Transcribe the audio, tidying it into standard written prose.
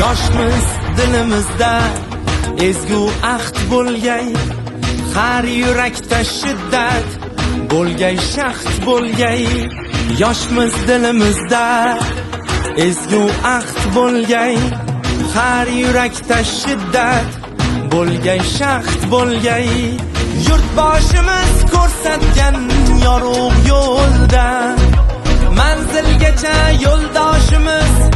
Yoshmiz, dilimizda ezgu ahd bo'lgay. Har yurakda shiddat bo'lgay, shahd bo'lgay. Yoshmiz, dilimizda ezgu ahd bo'lgay. Har yurakda shiddat bo'lgay, shahd bo'lgay. Yurtboshimiz ko'rsatgan yorug' yo'lda manzilgacha yo'ldoshimiz.